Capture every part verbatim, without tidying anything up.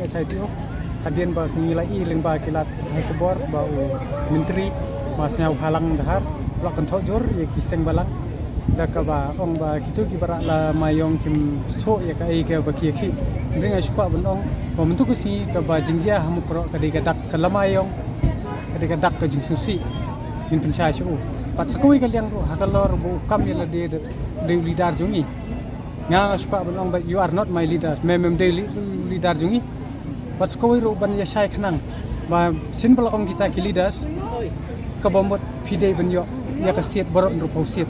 Ïa sha ïa u hadien ba ngi la ïohi lyngba ki lad pathai khubor ba u Myntri ba Sniawbhalang Dhar u la kynthoh jur ïa ki seng bhalang da kaba ong ba kito kiba rah lama ïong kim sngewthuh ïa kaei kaba ki ïakhih. Hynrei nga shu kwah ban ong ba mynta ka sngi kaba jingjia ha Mukroh ka dei ka dak ka lama ïong, ka dei ka dak ka jingsngewsih. Ngin pynshai sha u. Bad sa kawei ka liang ruh ha ka lor ba u kam ïa lade da dei u leader jong ngi. Nga nga shu kwah ban ong ba you are not my leader. Me mem dei li-, leader jong ngi. Bad sa kawei ruh ban ïa shai khnang ba shisien ba la ong kita ki leaders, kaba mut phi dei ban ïoh ïa ka seat baroh hynriewphew seat.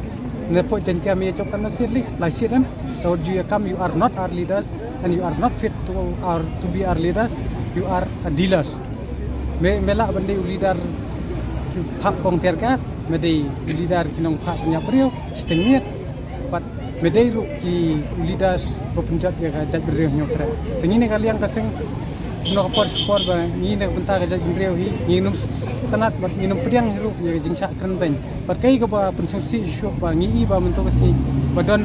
Napoh Jaintia me ïa jop katno seat li, lai seat em. Tangba ju ïa kam, you are not our leaders and you are not fit to our, to be our leaders. You are a dealer. Me, me lah ban dei u leader phah kong tear gas, me dei u leader ki nongphah pynïap briew, shiteng miet. Bad me dei ruh ki leaders ba pynjot ïa ka jaitbynriew Hynñiewtrep. Te ngi na ka liang ka seng, kumno ka por sha ka por ba ngi na ka bynta ka jaitbynriew hi ngin ym sngewtynnat bad ngin ym pdiang hi ruh ïa ka jingshah kren beiñ. Bad kaei kaba pynsngewsih shuh ba ngi i ba mynta ka sngi ba don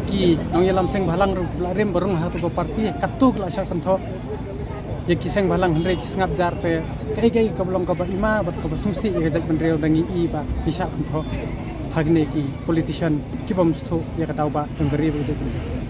ki nongïalam seng bhalang ruh kiba la rim ba rung ha kato ka party, katto ki la shah kynthoh ïa ki seng bhalang, hynrei ki sngap jar. Te kaei kaei kaba long kaba ima bad kaba sngewsih ïa ka jaitbynriew da ngi i ba ki shah kynthoh ha kine ki politician ki bym sngewthuh ïa ka daw ba jong ka ri bad ka jaitbynriew.